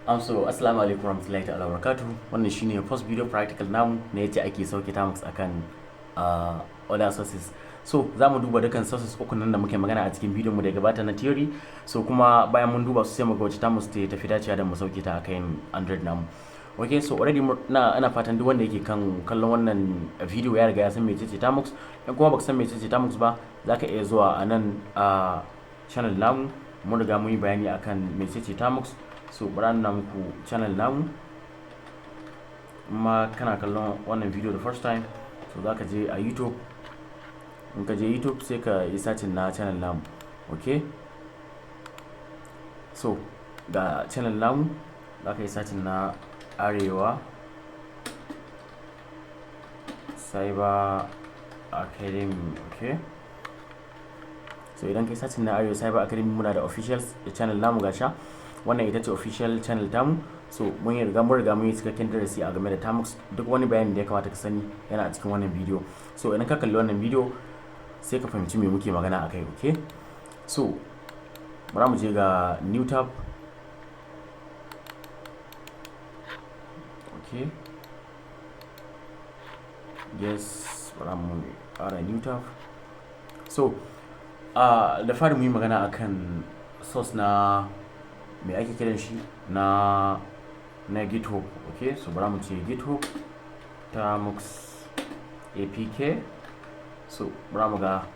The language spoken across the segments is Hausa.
So assalamu alaikum warahmatullahi ta'ala wabarakatuh. Wannan shine first video practical namu na yadda ake sauke Termux akan other sources. So za mu duba dukkan sources uku nan da muke magana a cikin bidiyon mu da ya gabata na theory. So kuma bayan mun duba su, sai mu ga wace Termux ta tafi dacewa da mu sauke ta akan Android namu. Okay, so already na ana fatan duk wanda yake kan kallon wannan video ya riga ya san mecece Termux. In kuma baka san mecece Termux ba, zaka iya zuwa a nan a channel namu, mun riga mun yi bayani akan mecece Termux. So bari nuna muku channel namu. Ma kana kallon wannan video the first time, so zaka je a YouTube. In ka je YouTube, sai ka yi searching na channel namu. Okay, so ga channel namu, zaka yi searching na Arewa Cyber Academy. Okay, so idan kai searching na Arewa Cyber Academy, muna da official channel namu. Gasha, wannan ita ce official channel tamu. So mun riga mun yi cikakken darasi a game da Termux. Duk wani bayani da ya kamata ka sani yana a cikin wannan bidiyo. So idan ka kalli wannan bidiyo, sai ka fahimci me muke magana akai. Okay, so bari mu je ga new tab. Okay, yes, bari mu ƙara new tab. So da fari mu yi magana akan source na me ake kiran shi na GitHub. Okay, so bari mu ce GitHub Termux APK. So bari mu ga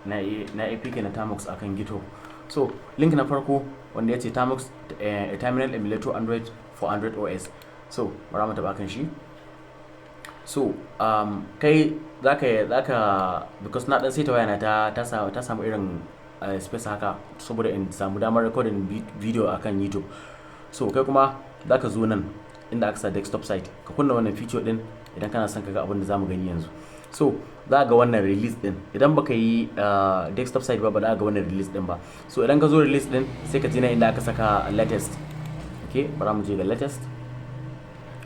na APK na Termux akan GitHub. So link na farko wanda ya ce Termux, a terminal emulator Android for Android OS. So bari mu taba kan shi. So kai zaka because na dan saita wayana ta samu irin space haka saboda in samu damar recording video akan YouTube. So kai kuma zaka zo nan inda aka sa desktop site, ka kunna wannan feature din idan kana son ka ga abin da zamu gani yanzu. So za ga wannan release din. Idan baka yi desktop site ba, ba za ga wannan release din ba. So idan ka zo release din, sai ka je nan inda aka saka latest. Okay, bara mu je ga latest.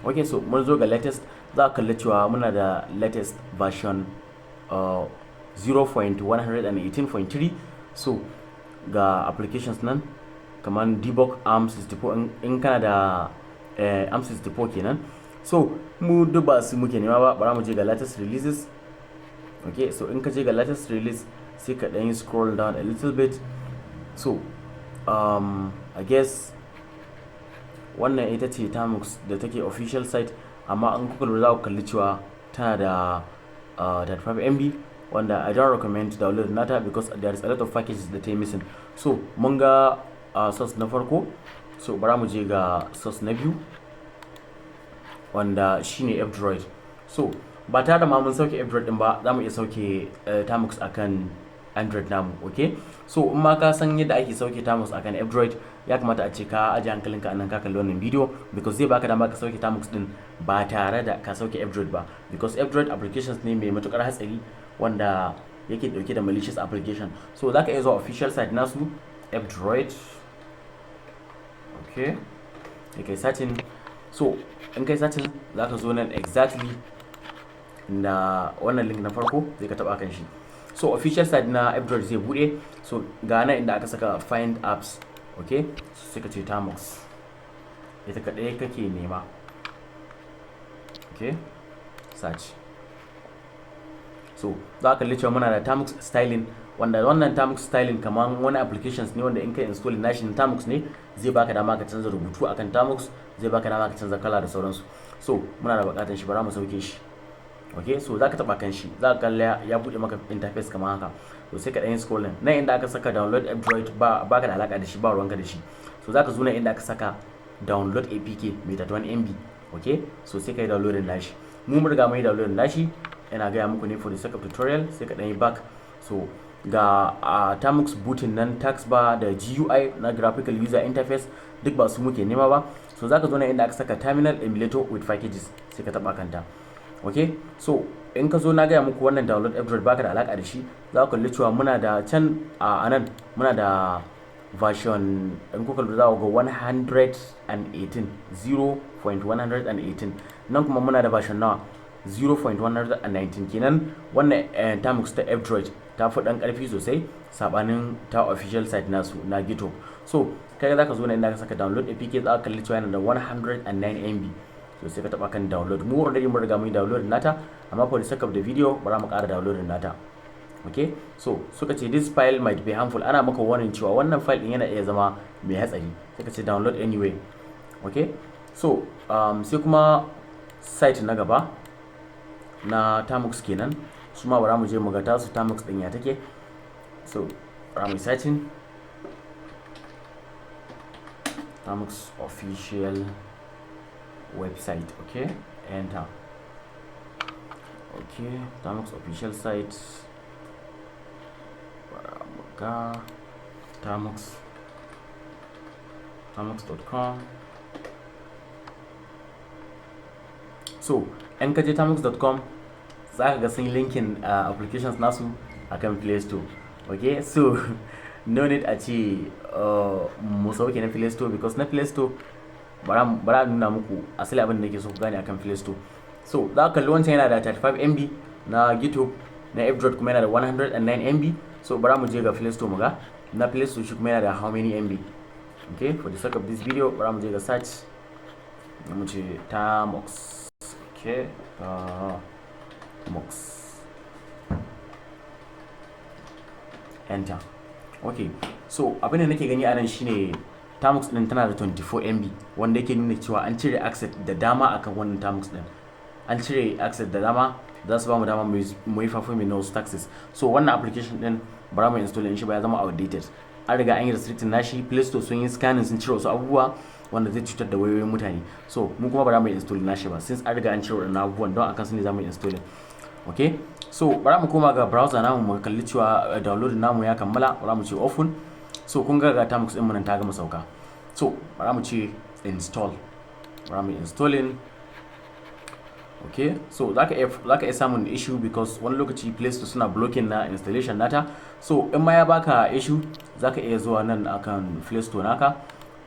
Okay, so mun zo ga latest, za ka kalli cewa muna da latest version 0.118.3. So ga applications nan kamar debug arm64, in kana da arm64 kenan. So mu duk ba su muke nema ba. Bara mu je ga latest releases. Okay, so in ka je ga latest release, sai ka ɗan yi scroll down a little bit. So I guess wannan ita ce Termux da take official site, amma an kuka lura, za ku kalli cewa tana da 35 MB, wanda I don't recommend to download nata because there is a lot of packages da ta yi missing. So mun ga source na farko. So bara mu je ga source na biyu, wanda shine F-Droid. So ba tare da ma mun sauke F-Droid din ba, za mu iya sauke Termux akan Android namu. Okay, so in ma ka san yadda ake sauke Termux akan F-Droid, ya kamata a ce ka aje hankalinka anan ka kalli wannan bidiyo, because zai baka dama ka sauke Termux din ba tare da ka sauke F-Droid ba, because F-Droid applications ne mai matukar hatsari wanda yake dauke da malicious application. So zaka iya zuwa official site nasu, F-Droid. Okay, kai searching. So in kai searching, zaka zo nan exactly na wannan link na farko, zai ka taba kan shi. So official site na F-Droid zai bude. So ga nan inda aka saka find apps. Okay, sai ka ce Termux, ita kaɗai kake nema. Okay, search. So za ka kalli cewa muna da Termux styling, wanda wannan Termux styling kaman wani applications ne wanda in ka install nashi na Termux ne, zai baka dama ka canza rubutu akan Termux, zai baka dama ka canza kala da sauransu. So muna da bukatar shi, bara mu sauke shi. Okay, so zaka taba kan shi, za ka kalla ya bude maka interface kamar haka. To sai ka dan yi scrolling nan inda aka saka download F-Droid. Ba baka da alaka da shi, ba ruwanka da shi. So zaka zo nan inda aka saka download APK mai 31 MB. Okay, so sai ka yi downloading nashi. Mu mun riga mun yi downloading nashi, ina gaya muku ne for the sake of tutorial. Sai ka dan yi back. So ga Termux booting nan, taskbar da GUI na graphical user interface, duk ba su muke nema ba. So zaka zo nan inda aka saka terminal emulator with packages, sai ka taba kanta. Okay, so in ka zo, na gaya muku wannan download F-Droid baka da alaka da shi. Za ku kalli cewa muna da can a anan muna da version, in kuka lura, za ku ga 118, 0.118. Nan kuma muna da version nawa? 0.119 kenan. Wannan Termux ta F-Droid ta fi dan karfi sosai sabanin ta official site nasu na GitHub. So Kai za ka zo na inda ka saka download APK, za ka kalli cewa yana da 109 MB. So sai ka taba kan download. Mu already mun riga mun yi download nata, amma for the sake of the video bara mu ƙara download nata. Okay, so suka ce "This file might be harmful." Ana maka warning cewa wannan file din yana iya zama mai hatsari. Sai ka ce download anyway. Okay, so sai kuma site na gaba na Termux kenan. Su ma bara mu je mu ga tasu Termux din ya take. So bara mu searching Termux official website. Okay, enter. Okay, Termux official site, bara mu ga Termux, termux.com. So in ka je termux.com, za ka ga sun linking applications nasu akan Play Store. Okay, so no need a ce mu sauke na Play Store, because na Play Store, bara nuna muku asali abin da nake so ku gane akan Play Store. So za ka kalli wancan yana da 35 MB na GitHub, na F-Droid kuma yana da 109 MB. So bara mu je ga Play Store mu ga na Play Store shi kuma yana da how many MB. Okay, for the sake of this video, bara mu je ga search, mu ce Termux. Okay, Termux, enter. Okay, so abin da nake gani a nan shine Termux din tana da 24 MB, wanda yake nuna cewa an cire access da dama akan wannan Termux din. An cire access da dama za su ba mu dama mu yi performing na wasu tasks. So wannan application din bara mu install shi ba, ya zama outdated. An riga an yi restricting nashi, Play Store sun yi scanning, sun cire wasu abubuwa wanda zai cutar da wayoyin mutane. So mu kuma bara mu install nashi ba, since an riga an cire waɗannan abubuwan, don akan su ne za mu install. Okay, so bara mu koma ga browser namu mu kalli cewa download namu ya kammala. Bara mu ce open. So kun ga Termux din mu nan ta gama sauka. So bara mu ce install, bara mu installing. Okay, so zaka iya samun issue, because wani lokaci Play Store suna blocking na installation nata. So in ma ya baka issue, zaka iya zuwa nan akan Play Store naka,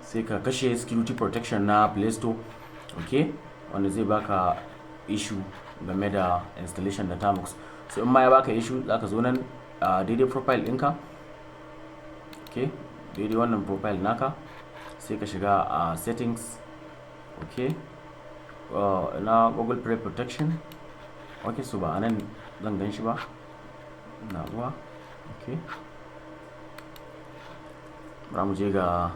sai ka kashe security protection na Play Store. Okay, wanda zai baka issue game da installation da Termux. So in ma ya baka issue, zaka zo nan a daidai profile ɗinka. Okay, daidai wannan profile naka, sai ka shiga a settings. Okay, na Google Play Protection. Okay, so ba anan zan gan shi ba, na zuwa. Okay, bara mu je ga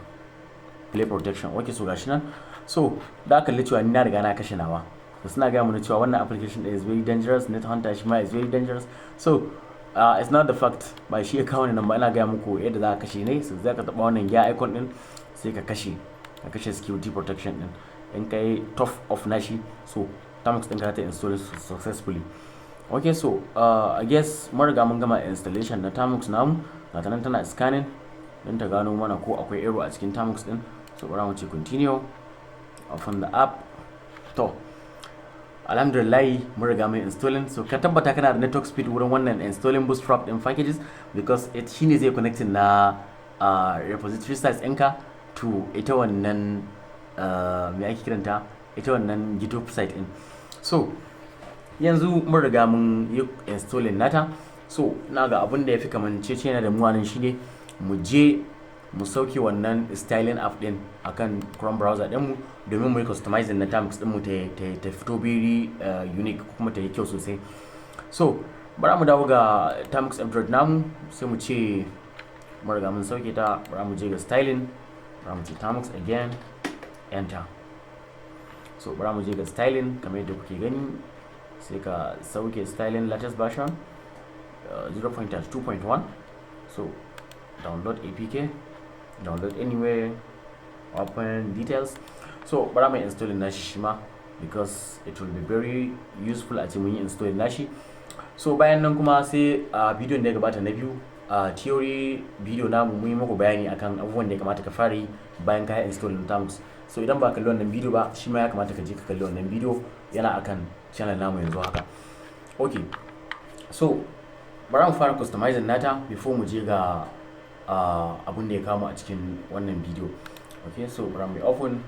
Play Protection. Okay, so gashi nan. So da kalli cewa ni na riga na kashe nawa. So suna gaya mana cewa wannan application is very dangerous, Net Hunter shi ma is very dangerous. So it's not the fact, ba shi ya kawo ni nan ba, ina gaya muku yadda za ka kashe ne. So za ka taɓa wannan gear icon din, sai ka kashe security protection din. In kai turn off nashi, so Termux ɗin ka ta install successfully. Okay, so I guess mun riga mun gama installation na Termux namu. Ga ta nan tana scanning don ta gano mana ko akwai error a cikin Termux din. So bari mu ce continue, open the app. To, alhamdulillah, mun riga mun installing. So ka tabbata kana da network speed wurin wannan installing Bootstrap din packages, because it shine zai connecting na repository sites ɗinka to ita wannan, me ake kiranta, ita wannan GitHub site din. So yanzu mun riga mun yi installing nata. So na ga abin da ya fi kamancece da mu nan shine mu je mu sauke wannan styling app din akan Chrome browser din mu, domin mu yi customizing na Termux din mu ta fito very unique, kuma ta yi kyau sosai. So bara mu dawo ga Termux Android namu, sai mu ce mun riga mun sauke ta. Bara mu je ga styling, bara mu ce Termux again, enter. So bara mu je ga styling kamar yadda kuke gani, sai ka sauke styling latest version 0.2.1. So download APK, download anywhere, open details. So bara mu install nashi shi ma, because it will be very useful a ce mun yi install nashi. So bayan nan kuma, sai a bidiyon da ya gabata na biyu, a theory video namu, mun yi muku bayani akan abubuwan da ya kamata ka fara yi bayan ka yi install na Termux. So idan ba kalli wannan bidiyo ba, shi ma ya kamata ka je ka kalli wannan bidiyo, yana akan channel namu yanzu haka. Okay, so bari mu fara customizing nata before mu je ga abun da ya kama a cikin wannan bidiyo. Okay, so bari mu open.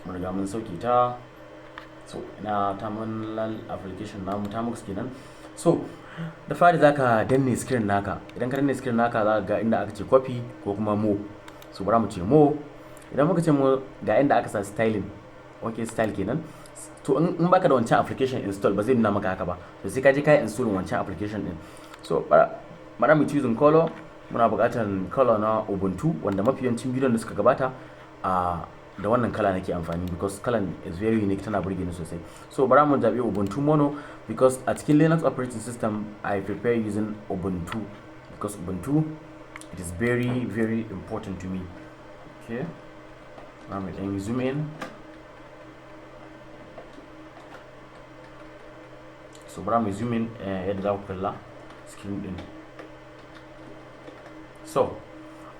Mun riga mun sauke ta. So ina terminal application namu, Termux kenan. So da fari zaka danne screen naka. Idan ka danne screen naka, za ka ga inda aka ce copy ko kuma more. So bara mu ce more. Idan muka ce more, ga inda aka sa styling. Okay, style kenan. To, in baka da wancan application install, ba zai nuna maka haka ba. To, sai ka je ka yi install wancan application din. So bara mu choosing color. Muna buƙatar color na Ubuntu, wanda mafi yawancin bidiyon da suka gabata a da wannan kala nake amfani, because kalan is very unique, tana burge ni sosai. So bara mu zaɓi Ubuntu Mono, because a cikin Linux operating system I prefer using Ubuntu, because Ubuntu, it is very, very important to me. Okay, bara mu ɗan zoom in. So bara mu zoom in yadda za ku kalla screen din. So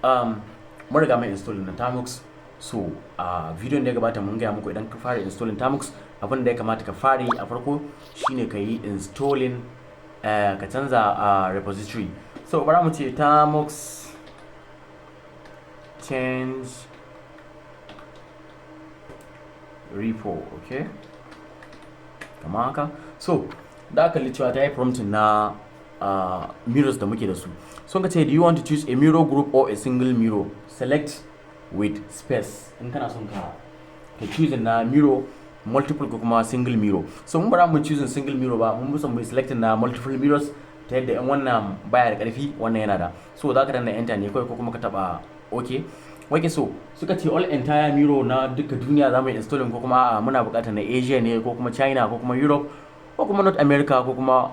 mun riga mun install na Termux. So a bidiyon da ya gabata mun gaya muku, idan ka fara installing Termux, abin da ya kamata ka fara yi a farko shine ka yi installing, ka canza repository. So bara mu ce termux change repo. Okay, kamar haka. So da aka cewa ta yi prompting na mirrors da muke da su. So ka ce, "Do you want to choose a mirror group or a single mirror? Select with space." In kana son ka choose na mirror multiple ko kuma single mirror. So mun bara mu choose single mirror ba, mun musan mu selecting na multiple mirrors, ta yadda in wannan baya da karfi, wannan yana da. So za ka danna enter ne kawai, ko kuma ka taba Okay. So suka ce all entire mirror na duka duniya za mu yi installing, ko kuma a'a, muna buƙatar na Asia ne, ko kuma China, ko kuma Europe, ko kuma North America, ko kuma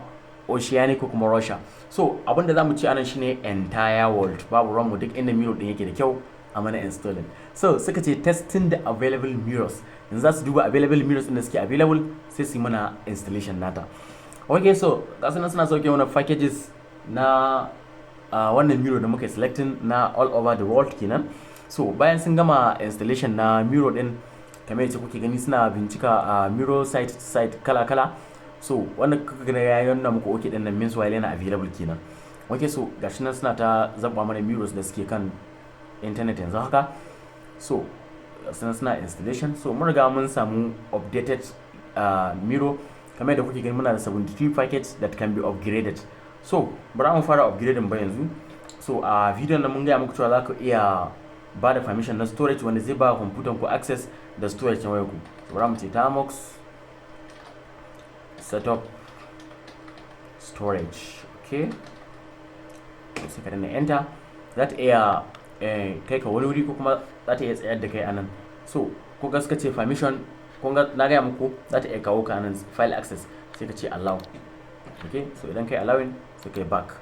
Oceanic, ko kuma Russia. So abinda za mu ce anan shine entire world, babu ruwanmu, duk inda mirror din yake da kyau a mana installing. So suka ce testing the available mirrors. Yanzu za su duba available mirrors din da suke available, sai su yi mana installation nata. Okay, so ga su nan suna sauke mana packages na wannan mirror da muka selecting na all over the world kenan. So bayan sun gama installation na mirror din, kamar yadda kuke gani, suna bincika a mirror site site kala kala. So wanda kuka ga ya nuna muku okay din nan means while yana available kenan. Okay, so gashi nan suna ta zaba mana mirrors da suke kan internet yanzu haka. So suna suna installation. So mun riga mun samu updated mirror. Kamar yadda kuke gani, muna da 73 packets that can be upgraded. So bari mu fara upgrading ba yanzu. So a video nan mun gaya muku cewa za ku iya ba da permission na storage, wanda zai ba kwamfutan ku access da storage na wayar ku. So bari mu ce termux setup storage. Okay, sai ka danna enter. Za ta iya kai ka wani wuri, ko kuma za ta iya tsayar da kai anan. So ko ga suka ce permission, kun ga na gaya muku za ta iya kawo ka anan, file access, sai ka ce allow. Okay, so idan kai allowing, sai kai back.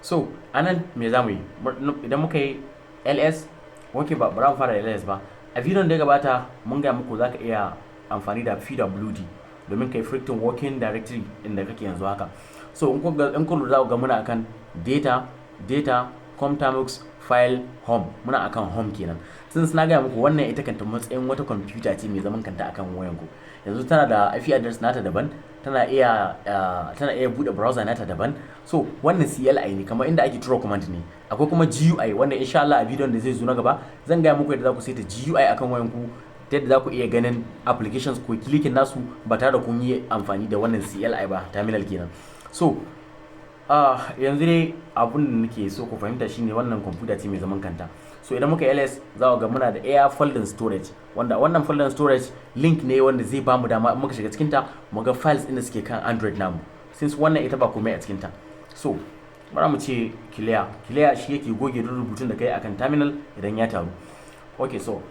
So anan me za mu yi idan muka yi ls? Okay, ba bara mu fara da ls ba. A bidiyon da ya gabata mun gaya muku za ka iya amfani da pwd domin kai creating working directory inda kake yanzu haka. So in kun lura, ga muna akan data, data, com termux, file, home. Muna akan home kenan. Since na gaya muku wannan ita kanta matsayin wata kwamfuta ce mai zaman kanta akan wayanku yanzu, tana da IP address nata daban, tana iya bude browser nata daban. So wannan CLI ne, kamar inda ake tura command ne. Akwai kuma GUI, wanda insha Allah a bidiyon da zai zo na gaba zan gaya muku yadda za ku saita GUI akan wayanku, ta yadda za ku iya ganin applications ko clicking nasu ba tare da kun yi amfani da wannan CLI ba, terminal kenan. So yanzu dai abun da nake so ku fahimta shine wannan kwamfuta ce mai zaman kanta. So idan muka ls, za ga muna da air folder storage, wanda wannan folder storage link ne wanda zai bamu dama in muka shiga cikinta mu ga files ɗin da suke kan Android namu, since wannan ita ba komai a cikinta. So bara mu ce clear. Clear shi yake goge duk rubutun da kai akan terminal idan ya taru. Okay, so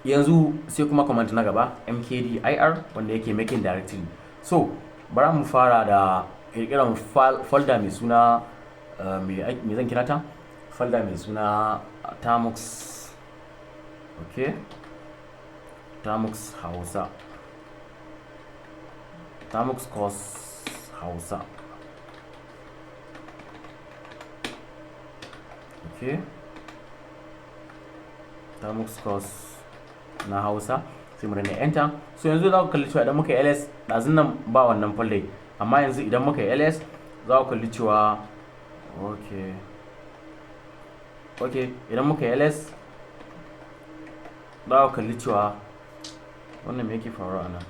yanzu sai kuma command na gaba, mkdir, wanda yake making directory. So bara mu fara da kirkiran folder mai suna, me zan kira ta? Folder mai suna Termux. Okay, Termux Hausa, Termux course Hausa. Okay, Termux course na Hausa, sai mu danna enter. So yanzu za ku kalli cewa idan muka yi ls, ɗazun nan ba wannan folder, amma yanzu idan muka yi ls za ku kalli cewa, okay, idan muka yi ls za ku kalli cewa wannan, me yake faruwa a nan?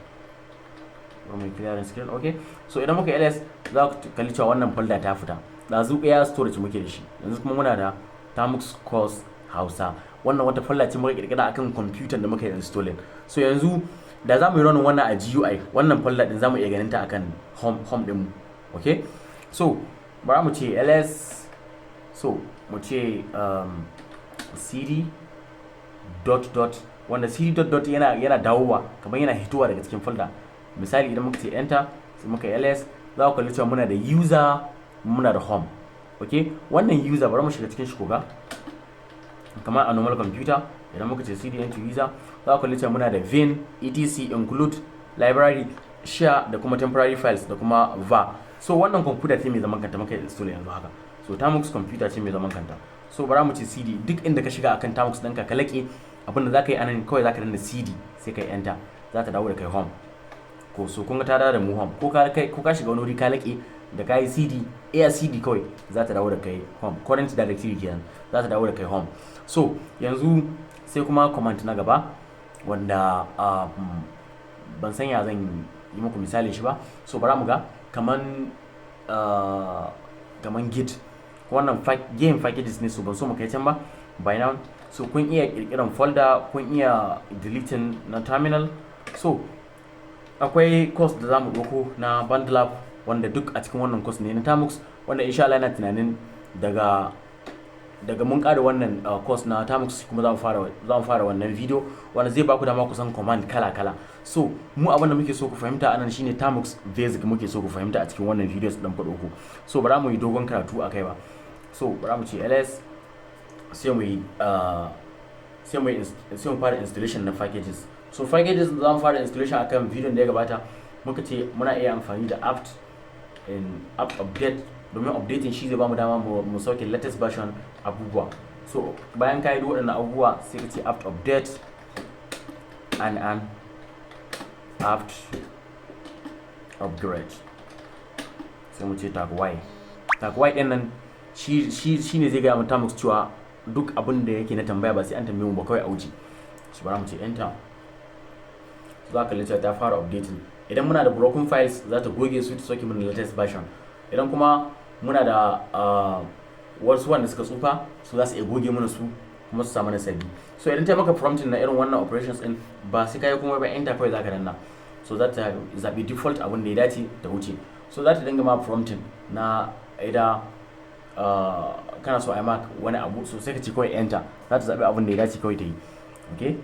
Bari mu clear screen. Okay, so idan muka yi ls za ku kalli cewa wannan folder ta fita. Ɗazu ɗaya storage muke da shi, yanzu kuma muna da Termux course Hausa. Wannan wata folder ce muka kirkira akan computer da muka yi installing. So yanzu da za mu yi running wannan a GUI, wannan folder din za mu iya ganin ta akan home din mu. Okay, so bara mu ce ls, so mu ce cd dot dot, wanda cd dot dot yana dawowa kamar yana hitowa daga cikin folder. Misali, idan muka ce enter, sai muka yi ls, za ku kalli cewa muna da user, muna da home. Okay, wannan user, bari mu shiga cikin shi koga kamar a normal computer. Idan muka ce cd into user, za ku kalli cewa muna da bin, etc, include, library, share da kuma temporary files da kuma var. So wannan computer ce mai zaman kanta muka install yanzu haka. So Termux computer ce mai zaman kanta. So bara mu ce cd. Duk inda ka shiga akan Termux ɗinka ka laƙe, abinda za ka yi anan kawai za ka danna cd, sai ka yi enter, za ta dawo da kai home ko. So kun ga ta dawo da mu home. Ko ka shiga wani wuri ka laƙe, da ka yi cd, air cd kawai, za ta dawo da kai home, current directory kenan, za ta dawo da kai home. So yanzu sai kuma command na gaba wanda ban san ya zan yi muku misali shi ba. So bara mu ga kaman git. Wannan game packages ne, so ban so mu kai can ba by now. So kun iya kirkiran folder, kun iya deleting na terminal. So akwai course da zamu ɗauko na BandLab, wanda duk a cikin wannan course ne na Termux, wanda insha Allah ina tunanin daga mun ƙara wannan course na Termux kuma za mu fara wannan video wanda zai baku dama ku san command kala kala. So mu abin da muke so ku fahimta anan shine Termux basic muke so ku fahimta a cikin wannan videos din ku ɗauko. So bara mu yi dogon karatu akai ba. So bara mu ce ls, sai mu fara installation na packages. So packages da zamu fara installation, akan video da ya gabata muka ce muna iya amfani da apt in apt update, domin updating shi zai bamu dama mu sauke latest version abubuwa. So bayan ka yi duk waɗannan abubuwa, sai ka ce apt update and apt upgrade, sai mu ce tag y. Tag y ɗin nan shi ne zai gaya mu Termux cewa duk abin da yake na tambaya ba sai an tambaye mu ba, kawai a wuce shi. Bara mu ce enter. Za ka cewa ta fara updating. Idan muna da broken files, za ta goge su ta sauke mana latest version. Idan kuma muna da wasu wanda suka tsufa, su za su iya goge mana su kuma su samu na sabbi. So idan ta maka prompting na irin wannan operations din, ba sai kai kuma ba, enter kawai zaka danna. So za ta zabi default abin da ya dace ta wuce. So za ta dinga ma prompting na idan kana so a yi maka wani abu, so sai ka ce kawai enter, za ta zabi abin da ya dace kawai ta yi. Okay,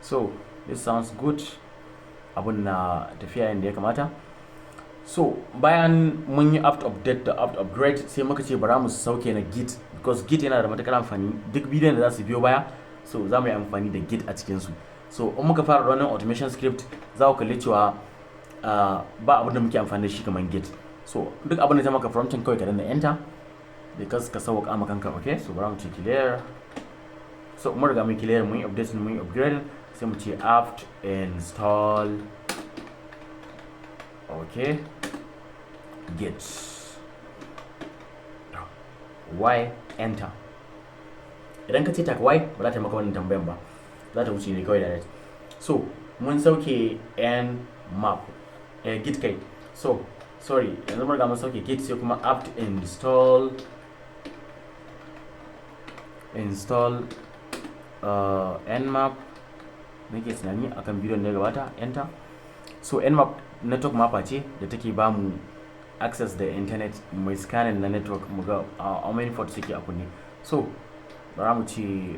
so this sounds good, abun na tafiya yadda ya kamata. So bayan mun yi apt update da apt upgrade, sai muka ce bara mu sauke na git, because git yana da matukar amfani. Duk bidiyon da za su biyo baya, so za mu yi amfani da git a cikinsu. So in muka fara running automation script, za ku kalli cewa ba abin da muke amfani da shi kamar git. So duk abin da ta maka prompting, kawai ka danna enter because ka sauƙa ma kanka. Okay, so bara mu ce clear. So mun riga mun clear, mun yi update, mun yi upgrade, sai mu ce apt install, okay, git y, enter. Idan ka ce tag y, ba za ta maka wannan tambayan ba, za ta wuce ne kawai direct. So mun sauke nmap, git kai. So sorry, yanzu mun riga mun sauke git, sai kuma apt install nmap nake tunani akan bidiyon da ya gabata, enter. So nmap network mapper ce da take bamu access da internet, mai scanning na network mu ga how many ports suke a kunne. So bara mu ce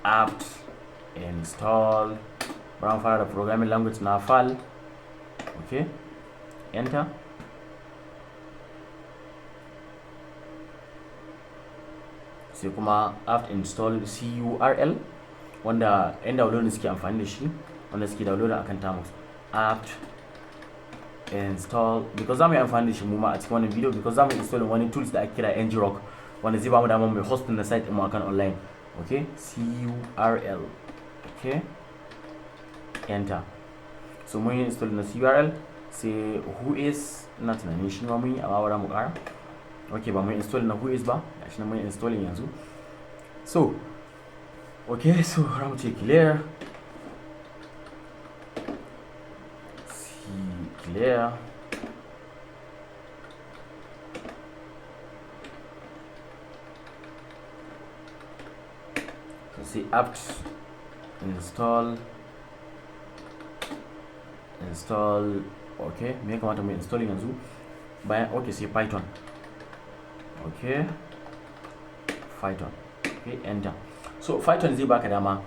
apt install, bara mu fara da programming language na Perl. Okay, enter. Sai kuma apt install curl, wanda yan downloading suke amfani da shi, wanda suke downloading akan Termux. Apt install, because za mu yi amfani da shi mu ma a cikin wannan video, because za mu install wani tools da ake kira ngrok, wanda zai ba mu damar mai hosting na site mu akan online. Okay, curl, okay, enter. So mun yi install na curl. Sai whois, ina tunanin shi ma mun yi, amma bara mu kara. Okay, ba mun install na whois ba, gashi nan mun installing yanzu. So okay, so bara mu ce clear, c clear. Sai apt install install. Okay, me ya kamata mu installing yanzu bayan? Okay, sai Python. Okay, Python. Okay, enter. So Python zai baka dama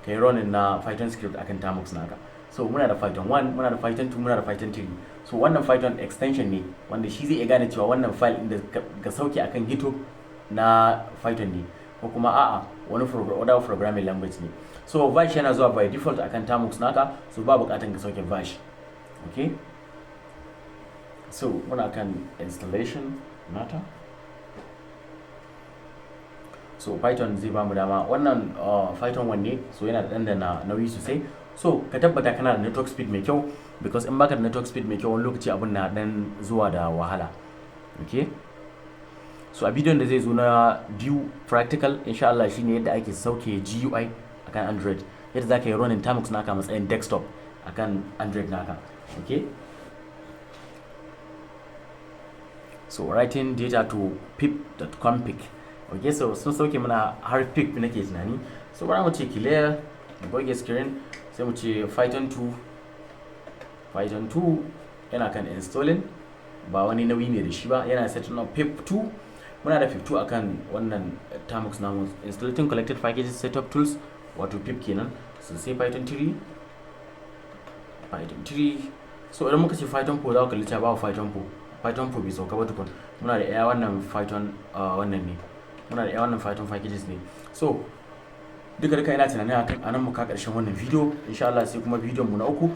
ka yi running na Python script akan Termux naka. So muna da Python 1, muna da Python 2, muna da Python 3. So wannan Python extension ne wanda shi zai iya gane cewa wannan file ɗin da ka sauke akan GitHub na Python ne ko kuma a'a, wani other programming language ne. So bash yana zuwa by default akan Termux naka, so ba bukatan ka sauke bash. Okay, so muna kan installation nata. So Python zai bamu dama. Wannan Python wanne, so yana da ɗanɗana nauyi sosai. So ka tabbata kana da network speed mai kyau, because in baka da network speed mai kyau, wani lokaci abun na dan zuwa da wahala. Okay, so a bidiyon da zai zo na biyu practical, insha Allah, shine yadda ake sauke GUI akan Android, yadda zaka yi running Termux naka matsayin desktop akan Android naka. Okay, so writing data to pip.config. Okay, so sun sauke mana har pip nake tunani. So bari mu ce clear, goge screen, sai mu ce Python 2. Python 2 yana kan installing, ba wani nauyi ne da shi ba. Yana setting up pip 2. Muna da pip 2 akan wannan Termux namu. Installing collected packages setup tools, wato pip kenan. So sai Python 3, Python 3. So idan muka ce Python 4, za ku kalli cewa babu Python 4. Python 4 bai sauka ba tukun. Muna da iya wannan Python wannan ne, muna da iya wannan Python packages ne. So duka duka ina tunanin akan anan muka karshen wannan video. Insha Allah sai kuma bidiyon mu na uku,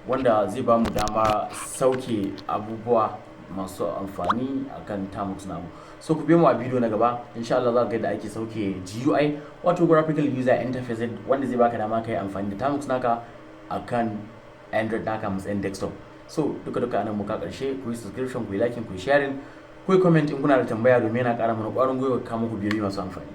wanda zai ba mu dama sauke abubuwa masu amfani akan Termux namu. So ku biyo mu a bidiyo na gaba. Insha Allah za ka ga yadda ake sauke GUI, wato graphical user interface, wanda zai baka dama kai amfani da Termux naka akan Android naka matsayin desktop. So duka duka anan muka karshe. Ku yi subscription, ku yi liking, ku yi sharing, ku yi comment in kuna da tambaya, domin yana ƙara mana ƙwarin gwiwa kawo muku bidiyoyi masu amfani.